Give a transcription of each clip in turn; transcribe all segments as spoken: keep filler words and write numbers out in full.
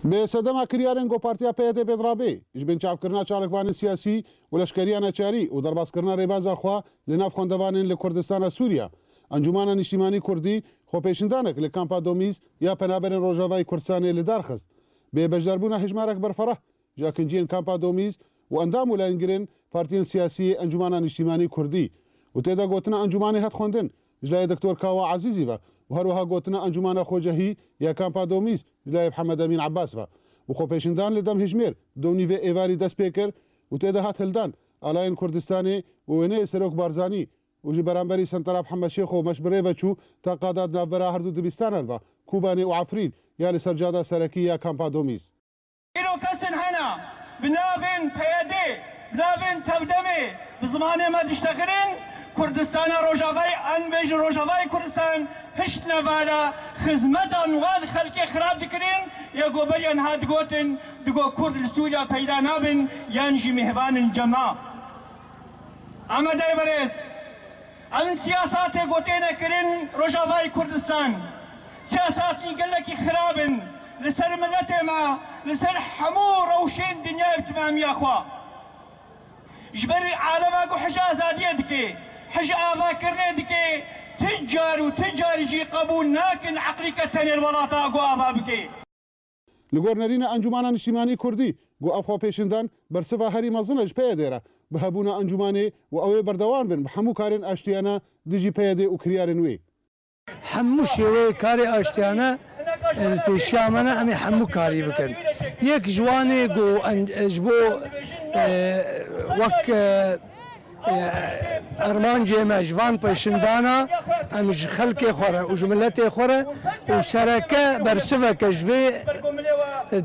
Bi sedema kiryarên ku Partiya P Y D pêd rabê, ji bin çavkirina çalakvanên siyasî û leşkeriya neçarî û derbaskirina rêbaza xwe li nav xwendevanên li Kurdistana Sûriya, Encûmana Niştîmanî Kurdî xwepêşindanek li kampa Domîz ya penaberên Rojavayê Kurdistanê li dar xist. Bi beşdarbûna hejmarek berfereh ji akinciyên kampa Domîz û endam û layengirên partiyên siyasî yê Encûmana Niştîmanî Kurdî û tê de gotina encûmanê hat xwendin ji layê Doktor Kawa Ezîzî ve û her wiha gotina Encûmana Xwecehî ya Kampa Domîz ji layê Mihemed Emîn Ebas ve û xwepêşindan li dem hejmêr donî vê êvarî dest pê kir û tê de hat hildan alayên Kurdistanê û wêneyê Serok Barzanî û ji beramberî Sentera Mihemed Şêxo meş bi rê ve çû ta qada di navbera her du dibistanan ve Kobanê û Efrîn ya li ser cada serekî ya Kampa Domîz. Îro kesin hene bi navên P Y D, bi navên Tevdemê, bi zimanê me diştexirin, Kurdistana Rojavayê, em bêjin Rojavayê Kurdistan, hiştine vala xizmetan wan xelkê xirab dikirin, ya ku beriya niha digotin, digo Kurd li Sûriya peyda nabin, yan jî mêhvan in cema. Amedeyê berêz. Ev siyasatê ku têne kirin Rojavayê Kurdistan, siyasatî gelekî xirab in li ser miletê me, li ser hemû rewşên dinyayê bi temamiya xwe. Ji ber alema ku hej azadiyê dike, hej avakirinê dike, ti car û ti car jî qebûl nakin eqlîke tenê li welata ku ava bike. Li gor nerîna Encûmana Niştîmanî Kurdî, ku ev xwepêşindan bersiva herî mezin e ji P Y D re, bi hebûna encûmanê û ew ê berdewam bin bi hemû karên aştiyane dijî P Y D û kiryarên wê. Hemû şêweyê karê aştiyane, e, li pêşiya me ne, em ê hemû karî bikin. Yek ji wan ê ku en-, ji bo, e, wek, e, E, armancê me ji van pêşindana, em ji xelkê xwe re û ji miletê xwe re û sereke bersiveke ji vê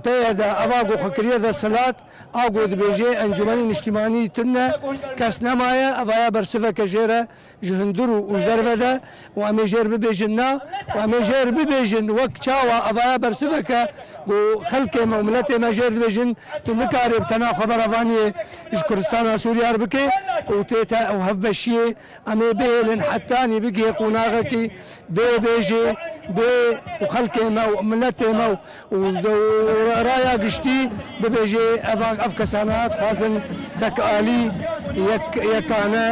peyê de eva ku xwe kiriye desthilat, a ku dibêje Encûmenî Niştîmanî tune, kes nemaye, evaya bersiveke jê re ji hundir û, û ji derve de û em ê jêr bibêjin na û em ê jêr bibêjin wek çawa evaya bersiveke ku xelkê me û miletê me jêr dibêjin, tu nikarî bi tena xwe berevaniyê ji Kurdistana Sûriya re bike û tê te û hevbeşiyê em ê bihêlin hetanî bigihê qonaxekî bê bêjê, bê û xelkê me û miletê me û, û, û raya giştî bibêjê ev, ev kesana dixwazin tek alî yek, yekane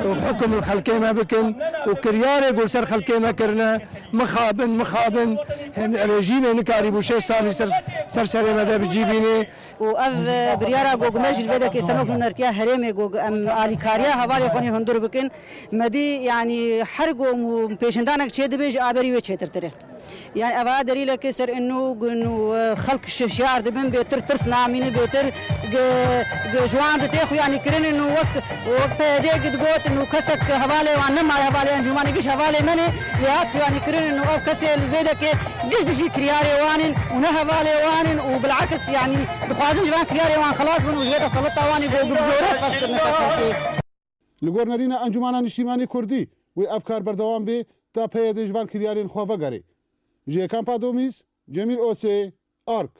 û hukum li xelkê me bikin û kiryarê ku li ser xelkê me kirine, mixabin, mixabin, hin rejîmê nikarîbû şêst salî ser, ser serê me de bi cî bînê. Û ev, e, biryara ku me jî li vê dekê Senok Nûnertiya Herêmê ku em alîkariya hevalê xwe nê hundir bikin, me dî, yanî her ku pêşindanek çê dibe ji aberî wê çêtirtir e. Yani eva delîleke ser inu gun û, e, xelk şişyar dibin, bêtir tirs namîne, bêtir ge-, ge-, ji wan di tê xwe yani kirinin û wek, wek P Y D ki digot û kesek hevalê wan nemaye, hevalê encûmanê giş hevalê me ne, lê hat yani kirinin û ev kesê li vê dekê giş dijî kiryarê wan in û ne hevalê wan in û bilakis yani dixwazin ji van kiryarê wan xelas bin û ji vê de seleta wan ê ku bi zorê xwest kirine ser xelkê. Li gor nerîna Encûmana Niştîmanî Kurdî wê ev kar berdewam bê ta P Y D ji van kiryarên xwe vegerê. Ji Kampa Domîz, Cemîl Osê, Ark.